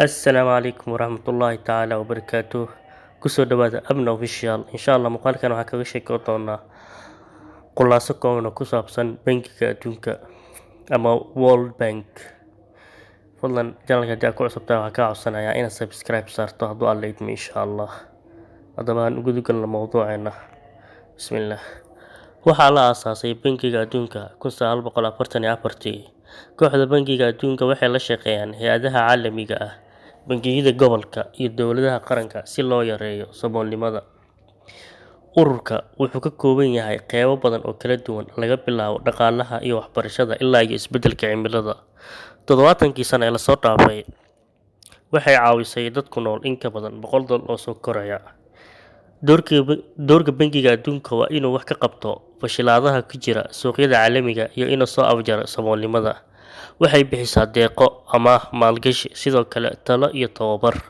Assalaamu calaykum waraxmatullaahi tacaala wabarakaatuh. Kusoo dhawaada Abna Official. Insha Allah muuqaalkan waxaan kaga sheekeyn doonaa khulaaso kooban oo ku saabsan Bangiga Adduunka ama World Bank. Fadlan channelka haddii aad ku cusub tahay, waxaan kaa codsanayaa inaad subscribe saarto hadduu Alla idmo, insha Allah. Haddaba aan uguda galno mowduuceena. Bismillaah. Waxaa la aasaasay Bangiga Adduunka 1944-tii. Kooxda Bangiga Adduunka waxay la shaqeeyaan hay'adaha caalamiga ah, bangiyada gobolka iyo dowladaha qaranka si loo yareeyo saboolnimada. Ururka wuxuu ka kooban yahay qeybo badan oo kala duwan, laga bilaabo dhaqaalaha iyo waxbarashada ilaa iyo isbeddelka cimilada. 70-kii sano ee lasoo dhaafay, waxay caawisay dad ku nool in ka badan 100 dal oo soo koraya. Doorka Bangiga Adduunka waa inuu wax ka qabto fashilaadaha ka jira suuqyada caalamiga iyo inuu soo afjaro saboolnimada. Waxay bixisaa deeqo, amaah, maalgashi, sidoo kale talo iyo tababar.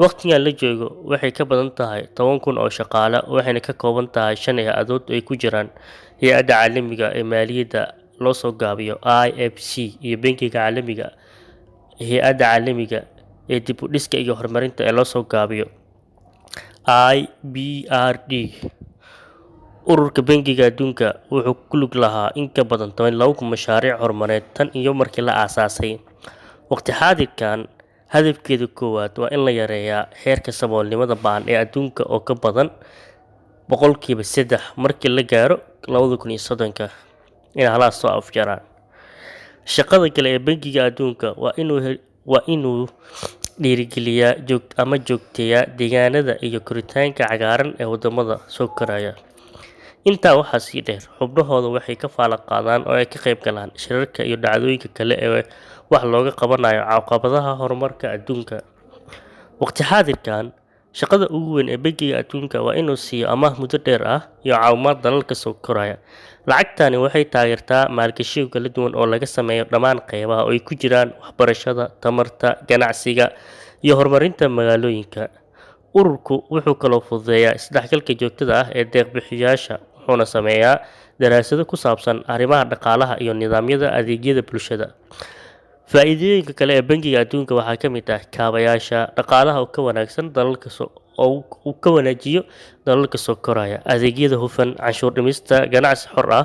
Waqtigan la joogo, waxay ka badan tahay 10,000 oo shaqaale, waxayna ka kooban tahay shan hay'adood oo ay ku jiraan Hay'adda Caalamiga ee Maaliyadda loo soo gaabiyo IFC iyo Bangiga Caalamiga, Hay'adda Caalamiga ee Dib u Dhiska iyo Horumarinta ee loo soo gaabiyo IBRD. Ururka Bangiga Adduunka wuxuu ku lug lahaa in ka badan 12,000 mashaariic horumarineed tan iyo markii la aasaasay. Waqti xaadirkan, hadafkeeda koowaad waa in la yareeyaa heerka saboolnimada ba'an ee adduunka oo ka badan 3% markii la gaaro 2030-ka, in halaas soo afjaraan. Shaqada kale ee Bangiga Adduunka waa inuu dhiirigeliyaa joog ama joogteeyaa deegaanada iyo koritaanka cagaaran ee wadamada soo koraya. Intaa waxaa sii dheer, xubnahooda waxay ka faalo qaadaan oo ay ka qayb galaan shirarka iyo dhacdooyinka kale ee wax looga qabanayo caqabadaha horumarka adduunka. Waqti xaadirkan, shaqada ugu weyn ee Bangiga Adduunka waa inuu siiyo amaah muddo dheer ah iyo caawimaad dalalka soo koraya. Lacagtani waxay taageertaa maalgashiyo kala duwan oo laga sameeyo dhammaan qeybaha, oo ay ku jiraan waxbarashada, tamarta, ganacsiga iyo horumarinta magaalooyinka. Ururku wuxuu kaloo fududeeyaa isdhexgalka joogtada ah ee deeq-bixiyayaasha, wuxuuna sameeyaa daraasado ku saabsan arrimaha dhaqaalaha iyo nidaamyada adeegyada bulshada. Faa'iidooyinka kale ee Bangiga Adduunka waxaa ka mid ah kaabayaasha dhaqaalaha oo ka wanaagsan dalalka soo oo uu ka wanaajiyo dalalka soo koraya, adeegyada hufan, canshuur dhimista, ganacsi xor ah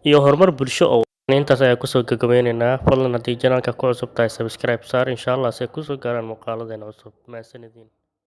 iyo horumar bulsho. Oo intaas ayaa kusoo gabagabeyneynaa. Fadlan haddii channelka ku cusub tahay, subscribe saar, insha Allah, si ay kusoo gaaraan muuqaaladeena cusub. Mahadsanidin.